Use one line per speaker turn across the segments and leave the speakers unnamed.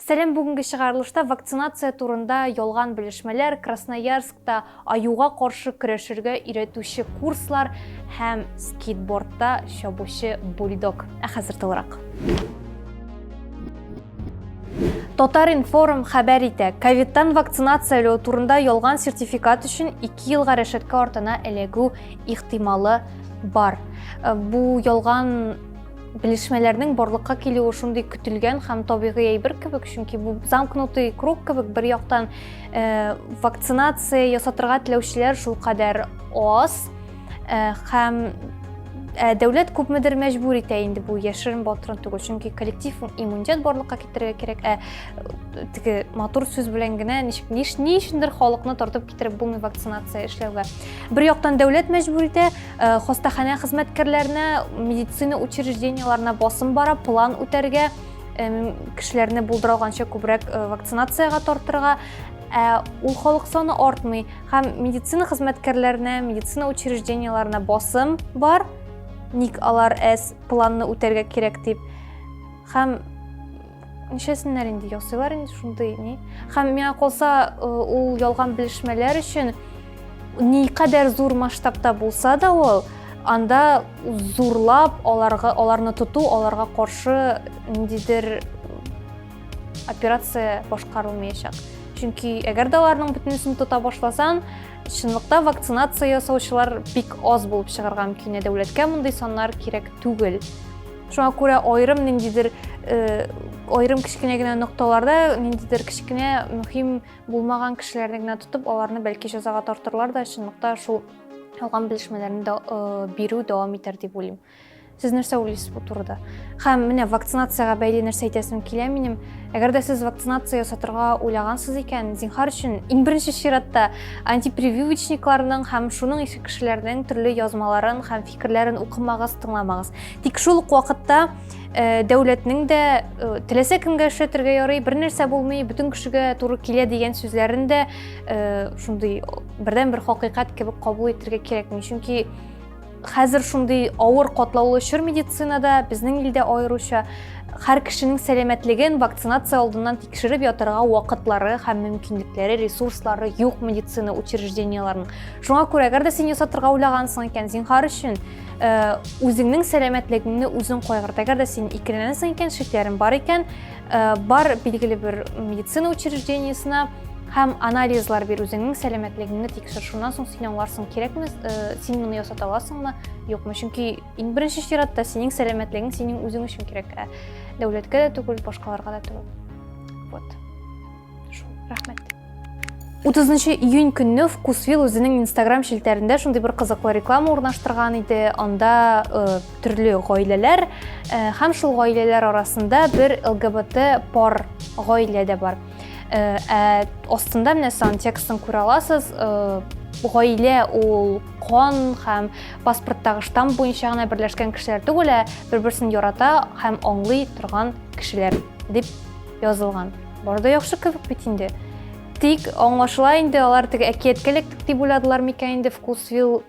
Сәлам, бүгенге чыгарылышта вакцинация турында ялган белешмәләр, Красноярскта аюга каршы көрәшергә өйрәтүче курслар һәм скейтбордта чабучы бульдог. Ә хәзер тулырак. Татар-информ хәбәр итә, ковидтан вакцинацияләү турында ялган сертификат өчен 2 елга рәшәткә артына эләгү ихтималы бар. Бу ялган белешмәләрнең барлыкка килүе шундый көтелгән һәм табигый әйбер кебек, чөнки бу замкнутый круг кебек, бер яктан вакцинация ясатырга теләүчеләр шулкадәр аз, һәм дәүләт күпмедер мәҗбүр итә инде, бу яшерен батырын түгел, чөнки коллектив иммунитет барлыкка китерергә кирәк, ә теге матур сүз белән генә ничек ни өчендер халыкны тартып китереп булмый вакцинация эшләүгә. Бер яктан дәүләт мәҗбүр итә, хастаханә хезмәткәрләренә, медицина учреждениеләренә басым бара, план үтәргә, кешеләрне булдыра алганча күбрәк вакцинациягә тартырга, ә ул халык саны артмый һәм медицина хезмәткәрләренә, медицина учреждениеләренә басым бар, ник алар әз, планны үтәргә кирәк дип. Һәм нишләсеннәр инде, ясыйлар инде шундый ни. Һәм миңа калса, ул ялган белешмәләр өчен никадәр зур масштабта булса да ул, анда зурлап аларга, аларны тоту, аларга каршы ниндидер операция башкарылмаячак. Чөнки әгәр дә аларның бөтенесен тота башласаң, чынлыкта вакцинация ясаучылар бик аз булып чыгарга мөмкин. Дәүләткә мондый саннар кирәк түгел. Шуңа күрә аерым ниндидер аерым кечкенә генә нокталарда ниндидер кечкенә мөһим булмаган кешеләрне генә тотып, аларны бәлки җәзага тартырлар да, чынлыкта шул ялган белешмәләрне дә бирү дәвам итәр дип уйлыйм. Сез нәрсә уйлыйсыз бу турыда? Һәм менә вакцинациягә бәйле нәрсә әйтәсем килә минем. Әгәр дә сез вакцинация ясатырга уйлагансыз икән, зинһар өчен иң беренче чиратта антипрививочникларның һәм шуның ише кешеләрнең төрле язмаларын һәм фикерләрен укымагыз, тыңламагыз. Тик шул ук вакытта дәүләтнең дә теләсә кемгә эшләтергә ярый, бер нәрсә булмый, бөтен кешегә туры килә дигән сүзләрен дә шундый бердән-бер хакыйкать кебек кабул итәргә кирәкми. Чөнки хәзер шундый авыр, катлаулы чор медицинада, безнең илдә аеруча, һәр кешенең сәламәтлеген вакцинация алдыннан тикшереп ятырга вакытлары һәм мөмкинлекләре, ресурслары юк медицина учреждениеләренең. Шуңа күрә, әгәр дә син ясатырга уйлагансың икән, зинһар өчен, үзеңнең сәламәтлегеңне үзең кайгырт. Әгәр дә син икеләнәсең икән, шикләрең бар икән, бар билгеле бер медицина учреждениесенә һәм анализлар бир, үзеңнең сәламәтлегеңне тикшер. Шуннан соң син аңларсың, кирәкме, син моны ясата аласыңмы, юкмы. Чөнки иң беренче чиратта синең сәламәтлегең синең үзең өчен кирәк, ә дәүләткә дә түгел, башкаларга да түгел. Вот. Шул, рәхмәт. 30 июнь көнне Вкусвилл үзенең Инстаграм челтәрендә шундый бер кызыклы реклама урнаштырган иде. Анда төрле гаиләләр һәм шул гаиләләр арасында бер ЛГБТ пар гаилә дә бар. Ә астында менә сан текстын күрә аласыз. Гаилә ул кан һәм паспорттагы штамп буенча гына берләшкән кешеләр түгел, ә бер-берсен ярата һәм аңлый торган кешеләр дип язылган. Бар да яхшы кебек бит инде. Тик аңлашыла инде, алар теге әкияткә эләктек дип уйладылар микән инде Вкусвилл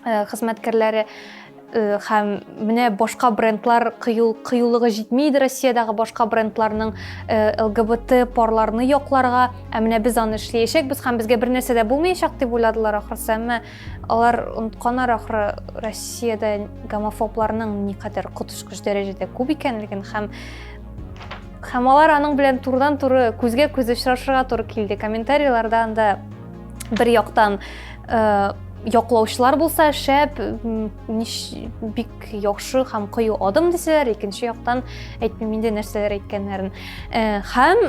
хезмәткәрләре һәм менә башка брендлар кыюлыгы җитми иде Россиядәге башка брендларның ЛГБТ парларны якларга, ә менә без аны эшләячәкбез һәм безгә бер нәрсә дә булмаячак дип уйладылар ахрысы, әмма алар онытканнар ахры Россиядә гомофобларның никадәр коточкыч дәрәҗәдә күп икәнлеген һәм алар аның белән турыдан-туры күзгә күз очрашырга туры килде. Комментарийларда анда бер яктан яклаучылар булса, шәп, бик яхшы һәм кыю адым дисәләр, икенче яктан әйтмим инде нәрсәләр әйткәннәрен. Һәм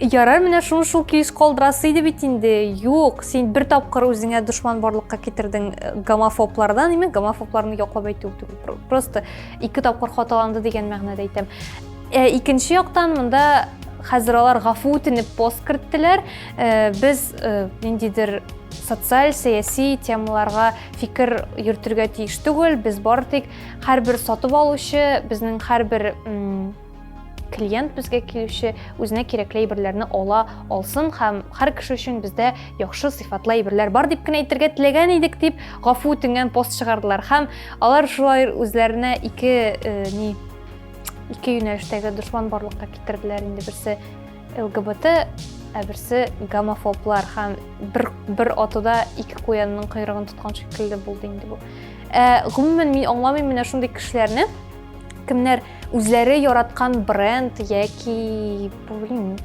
ярар, менә шуны шул килеш калдырасы иде бит инде. Юк, син бер тапкыр үзеңә дошман барлыкка китердең гомофоблардан, имеш, гомофобларны яклап әйтү түгел. Просто ике тапкыр хаталанды дигән мәгънәдә әйтәм. Икенче яктан монда хәзер алар гафу үтенеп пост керттеләр. Без ниндидер социаль, сәяси темаларга фикер йөртергә тиеш түгел. Без бары тик һәрбер сатып алучы, безнең һәрбер клиент безгә килүче үзенә кирәкле әйберләрне ала алсын һәм һәр кеше өчен бездә яхшы сыйфатлы әйберләр бар дип кенә әйтергә теләгән идек дип гафу үтенгән пост чыгардылар. Һәм алар шулай үзләренә ике ни Ике юнәлештәге дошман барлыкка китерделәр инде берсе ЛГБТ, ә берсе гомофоблар һәм бер, бер атуда ике куянның койрыгын тоткан шикелле булды инде бу. Ә, гомумән мин аңламыйм менә шундый кешеләрне, кемнәр үзләре яраткан бренд яки белмим,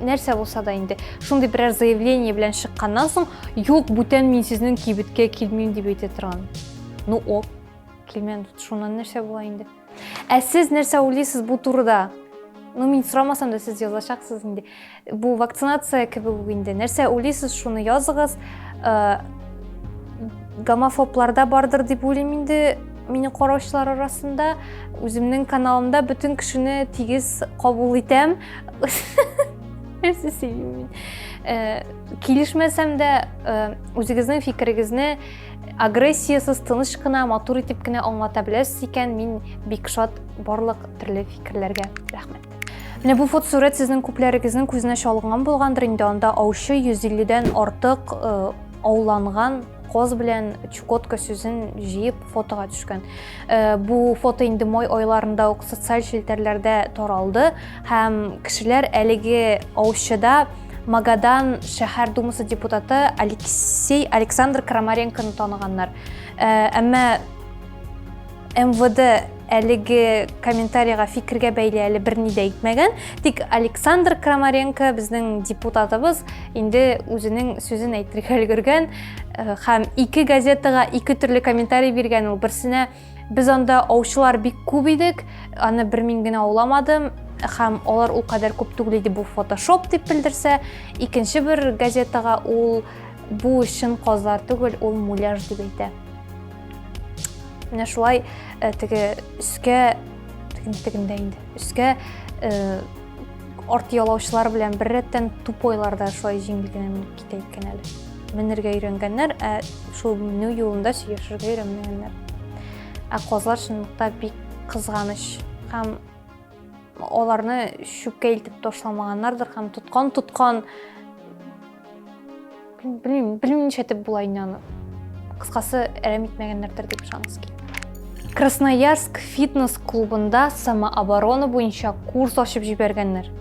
нәрсә булса да инде шундый берәр заявление белән чыкканнан соң, юк, бүтән мин сезнең кибеткә килмим дип әйтә торган. Ну ок, килмәм, шуннан нәрсә була инде? Ә сез нәрсә уйлыйсыз бу турыда? Ну, мин сорамасам да сез язачаксыз инде. Бу вакцинация кебек үк инде. Нәрсә уйлыйсыз, шуны языгыз. Э, гомофоблар да бардыр дип уйлыйм инде мине караучылар арасында. Үземнең каналымда бөтен кешене тигез кабул итәм. Нәрсә сөйлим мин? Э, килешмәсәм дә, э, үзегезнең фикерегезне агрессиясез тыныч кына матур итеп кенә аңлата беләсез икән мин бик шат барлык төрле фикерләргә рәхмәт менә бу фотосурәт сезнең күпләрегезнең күзенә чалынган булгандыр инде анда аучы 150дән артык э, ауланган коз белән чукотка сүзен җыеп фотога төшкән э, бу фото инде май айларында ук социаль челтәрләрдә таралды һәм кешеләр әлеге аучыда Магадан шәһәр думасы депутаты Алексей Александр Крамаренконы таныганнар. Э, әмма МВД әлеге комментарийга фикергә бәйле әле берни дә әйтмәгән. Тик Александр Крамаренко безнең депутатыбыз инде үзенең сүзен әйтергә өлгергән э, һәм ике газетага ике төрле комментарий биргән ул. Берсенә Без анда аучылар бик күп идек, аны бер мин генә ауламадым һәм алар ул кадәр күп түгел иде, бу фотошоп дип белдерсә, икенче бер газетага ул бу чын казлар түгел, ул муляж дип әйтә. Менә шулай э, теге өскә тегендә инде өскә э, арт ялаучылар белән бер рәттән тупойлар да шулай җиңел генә менеп китә икән әле. Менергә өйрәнгәннәр, ә шул менү юлында сөйләшергә өйрәнмәгәннәр. Ә казлар чынлыкта бик кызганыч һәм аларны чүпкә илтеп ташламаганнардыр һәм тоткан тоткан Белмим, белмим ничәтеп була инде аны. Кыскасы, әрәм итмәгәннәрдер дип ышанасы килә. Красноярск фитнес клубында самооборона буенча курс ачып җибәргәннәр.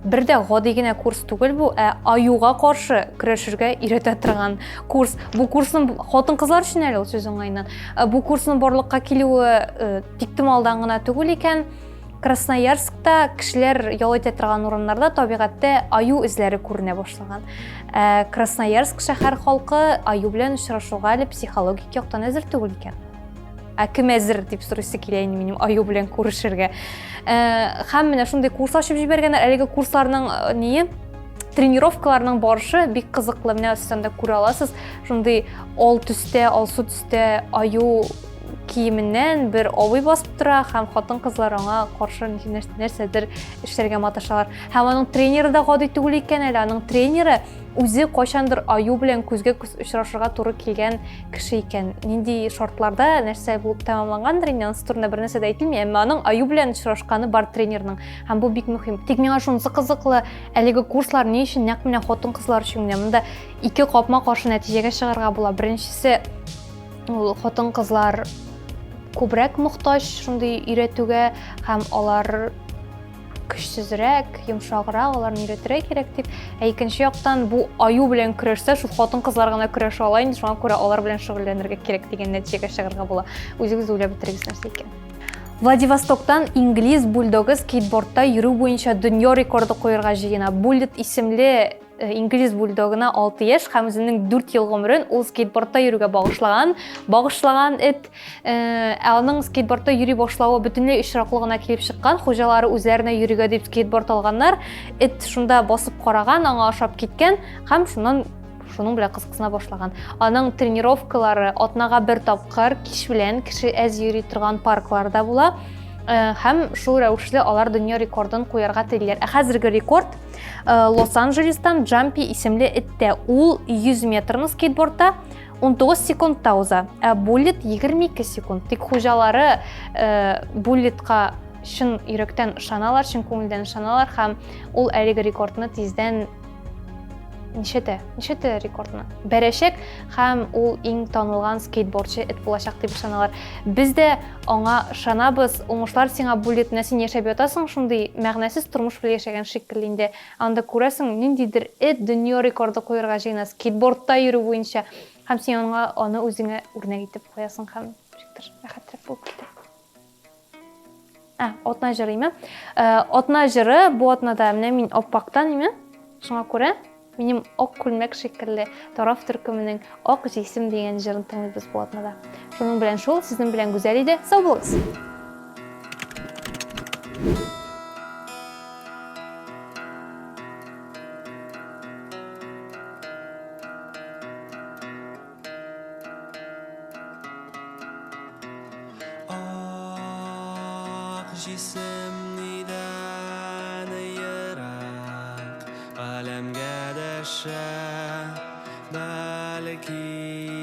Бер дә гади генә курс түгел бу, ә аюга каршы көрәшергә өйрәтә торган курс. Бу курсның хатын-кызлар өчен әле ул сүз уңаеннан. Э, бу курсның барлыкка килүе э, тиктомалдан гына түгел икән. Красноярскта кешеләр ял итә торган урыннарда табигатьтә аю эзләре күренә башлаган. Ә Красноярск шәһәр халкы аю белән очрашуга әле психологик яктан әзер түгел икән. Ә кем әзер дип сорыйсы килә инде минем аю белән күрешергә. Ә, һәм менә шундый курс ачып җибәргәннәр. Әлеге курсларның э, ние тренировкаларның барышы бик кызыклы. Менә сез анда күрә аласыз. Шундый ал төстә, алсу төстә аю киеменнән бер абый басып тора һәм хатын-кызлар аңа каршы нәрсәдер эшләргә маташалар. Һәм аның тренеры да гади түгел икән әле. Аның тренеры үзе кайчандыр аю белән күзгә күз очрашырга туры килгән кеше икән. Нинди шартларда нәрсә булып тәмамлангандыр инде, анысы турында бер нәрсә дә әйтелми, әмма аның аю белән очрашканы бар тренерның. Һәм бу бик мөһим. Тик миңа шунысы кызыклы, әлеге курслар ни өчен нәкъ менә хатын-кызлар өчен генә? Монда ике капма-каршы нәтиҗәгә чыгарга була. Беренчесе ул хатын-кызлар күбрәк мохтаҗ шундый өйрәтүгә һәм алар көчсезрәк, йомшаграк, аларны өйрәтергә кирәк дип. Ә икенче яктан бу аю белән көрәшсә, шул хатын-кызлар гына көрәшә ала инде, шуңа күрә алар белән шөгыльләнергә кирәк дигән нәтиҗәгә чыгарга була. Үзегез уйлап бетерегез нәрсә икән. Владивостоктан инглиз бульдогы скейтбордта йөрү буенча дөнья рекорды куерга җыена. Буллет исемле Э, инглиз бульдогына 6 яшь һәм үзенең 4 ел гомерен ул скейтбордта йөрүгә багышлаган, багышлаган эт. Э, ә аның скейтбордта йөри башлавы бөтенләй очраклы гына килеп чыккан. Хуҗалары үзләренә йөрергә дип скейтборд алганнар. Эт шунда басып караган, аңа ошап киткән һәм шуннан шуның белән кызыксына башлаган. Аның тренировкалары атнага бер тапкыр кич белән кеше әз йөри торган паркларда була. Э, һәм шул рәвешле алар дөнья рекордын куярга телиләр. Ә хәзерге рекорд Э, Лос-Анджелестан Джампи исемле эттә ул 100 метрны скейтбордта 19 секундта уза, ә Буллет 22 секунд. Тик хуҗалары э, Буллетка чын йөрәктән ышаналар, чын күңелдән ышаналар һәм ул әлеге рекордны тиздән Нишәтә, нишәтә рекордны бәрәчәк һәм ул иң танылган скейтбордчы эт булачак дип ышаналар. Без дә аңа ышанабыз. Уңышлар сиңа, Буллит, менә син яшәп ятасың шундый мәгънәсез тормыш белән яшәгән шикелле инде. Анда күрәсең, ниндидер эт дөнья рекорды куярга җыена скейтбордта йөрү буенча. Һәм син аңа аны үзеңә үрнәк итеп куясың һәм ничектер рәхәтрәк булып китә. Ә, атна җыры име? Э, атна җыры бу атнада менә мин аппактан име? Шуңа күрә минем ак күлмәк шикелле тараф төркеменең Ак җисем дигән җырын тыңлыйбыз бу атнада. Шуның белән шул, сезнең белән Гүзәл иде. Сау булыгыз!
Ак җисем нидән ерак, Галәмгә дәшә, бәлки.